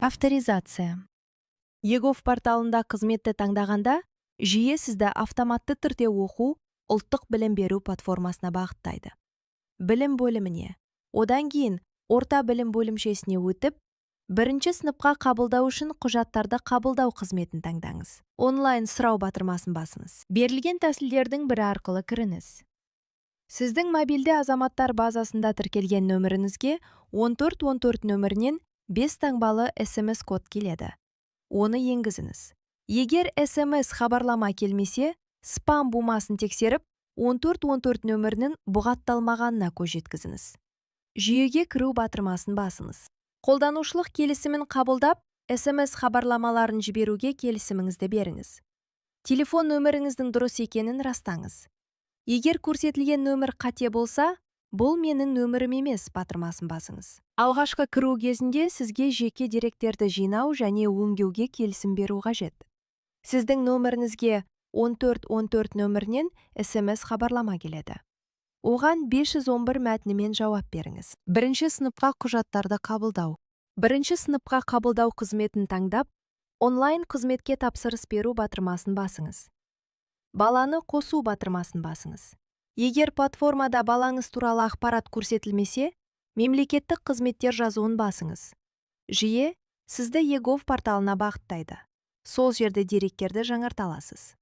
Авторизация. eGov порталында қызметті таңдағанда, жүйе сізді автоматты түрде оқу ұлттық білім беру платформасына бағыттайды. Білім бөліміне, одан кейін орта білім бөлімшесіне өтіп, бірінші сыныпқа қабылдау үшін құжаттарды қабылдау қызметін таңдаңыз. Онлайн сұрау батырмасын басыңыз. Берілген тәсілдердің бірі арқылы кіріңіз. Сіздің мобильді азаматтар базасында тіркелген нөміріңізге 1414 нөмірінен 5 таңбалы SMS код келеді. Оны енгізіңіз. Егер SMS хабарлама келмесе, спам бумасын тексеріп, 1414 нөмірінің бұғатталмағанына көз жеткізіңіз. Жүйеге кіру батырмасын басыңыз. Қолданушылық келісімін қабылдап, SMS хабарламаларын жіберуге келісіміңізді беріңіз. Телефон нөміріңіздің дұрыс екенін растаңыз. Егер көрсетілген нөмір қате болса, «Бұл менің нөмірім емес» батырмасын басыңыз. Алғашқы кіру кезінде сізге жеке деректерді жинау және өңдеуге келісім беру қажет. Сіздің нөміріңізге 1414 нөмірінен SMS хабарлама келеді. Оған 511 мәтінімен жауап беріңіз. Бірінші сыныпқа құжаттарды қабылдау. Бірінші сыныпқа қабылдау қызметін таңдап, онлайн қызметке тапсырыс беру батырмасын басыңыз. Баланы қосу батырмасын басыңыз. Егер платформада балаңыз туралы ақпарат көрсетілмесе, мемлекеттік қызметтер жазуын басыңыз. Жүйе сізді eGov порталына бағыттайды. Сол жерде деректерді жаңарта аласыз.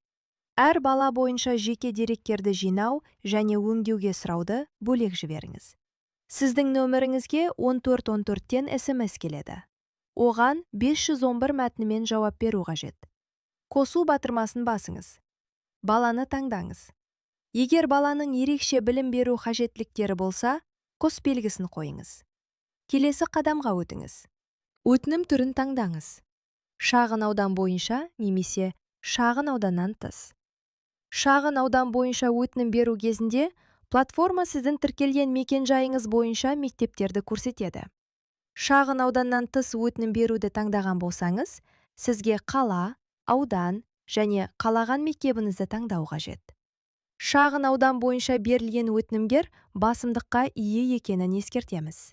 Әр бала бойынша жеке деректерді жинау және өңдеуге сұрауды бөлек жіберіңіз. Сіздің нөміріңізге 1414-тен SMS келеді. Оған 511 мәтінімен жауап беру қажет. Қосу батырмасын басыңыз. Баланы таңдаңыз. Егер баланың ерекше білім беру қажеттіліктері болса, құс белгісін қойыңыз. Келесі қадамға өтіңіз. Өтінім түрін таңдаңыз. Шағын аудан бойынша немесе шағын ауданнан тыс. Шағын аудан бойынша өтінім беру кезінде платформа сіздің тіркелген мекен-жайыңыз бойынша мектептерді көрсетеді. Шағын ауданнан тыс өтінім беруді таңдаған болсаңыз, сізге қала, аудан және қалаған мектебіңізді таңдау қажет. Шағын аудан бойынша берілген өтінімдер басымдыққа ие екенін ескертеміз.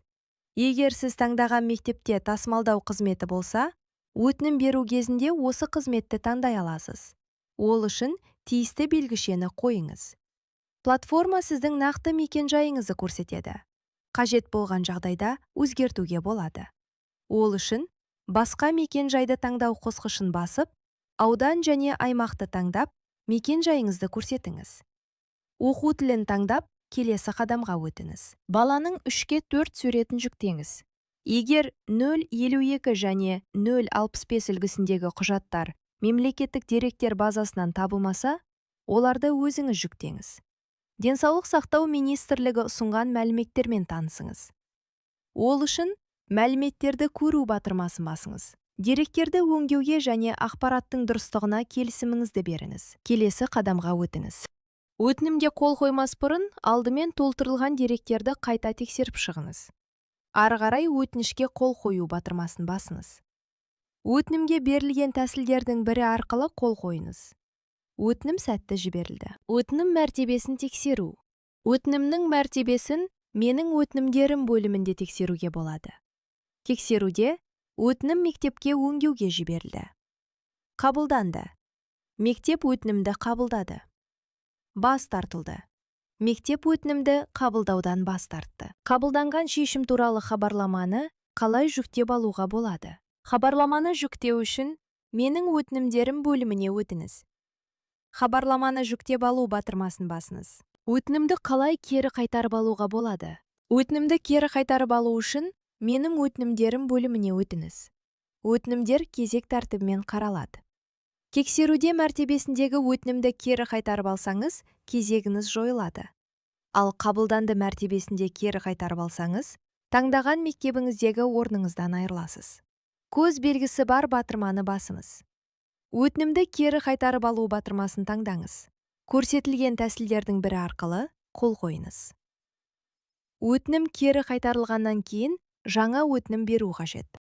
Егер сіз таңдаған мектепте тасымалдау қызметі болса, өтінім беру кезінде осы қызметті таңдай аласыз. Ол үшін тиісті белгішені қойыңыз. Платформа сіздің нақты мекен-жайыңызды көрсетеді. Қажет болған жағдайда өзгертуге болады. Ол үшін басқа мекен-жайды таңдау қосқышын басып, аудан және аймақты таңдап, мекен-жайыңызды көрсетіңіз. Оқу тілін таңдап, келесі қадамға өтіңіз. Баланың 3-ке 4 суретін жүктеңіз. Егер 052 және 065 үлгісіндегі құжаттар мемлекеттік деректер базасынан табылмаса, оларды өзіңіз жүктеңіз. Денсаулық сақтау министрлігі ұсынған мәліметтермен танысыңыз. Ол үшін мәліметтерді көру батырмасын басыңыз. Деректерді өңдеуге және ақпараттың дұрыстығына келісіміңізді беріңіз. Келесі қадамға өтіңіз. Өтінімге қол қоймас бұрын алдымен толтырылған деректерді қайта тексеріп шығыңыз. Ары қарай өтінішке қол қою батырмасын басыңыз. Өтінімге берілген тәсілдердің бірі арқылы қол қойыңыз. Өтінім сәтті жіберілді. Өтінім мәртебесін тексеру. Өтінімнің мәртебесін Менің өтінімдерім бөлімінде тексеруге болады. Тексеруде өтінім мектепке өңдеуге жіберілді. Қабылданды. Мектеп өтінімді қабылдады. Бас тартылды. Мектеп өтінімді қабылдаудан бас тартты. Қабылданған шешім туралы хабарламаны қалай жүктеп алуға болады? Хабарламаны жүктеу үшін Менің өтінімдерім бөліміне өтіңіз. Хабарламаны жүктеп алу батырмасын басыңыз. Өтінімді қалай кері қайтарып алуға болады? Өтінімді кері қайтарып алу үшін Менің өтінімдерім бөліміне өтіңіз. Өтінімдер кезек тәртібімен қаралады. Тексеруде мәртебесіндегі өтінімді кері қайтарып алсаңыз, кезегіңіз жойылады. Ал қабылданды мәртебесінде кері қайтарып алсаңыз, таңдаған мектебіңіздегі орныңыздан айырыласыз. Көз белгісі бар батырманы басыңыз. Өтінімді кері қайтарып алу батырмасын таңдаңыз. Көрсетілген тәсілдердің бірі арқылы қол қойыңыз. Өтінім кері қайтарылғаннан кейін жаңа өтінім беру қажет.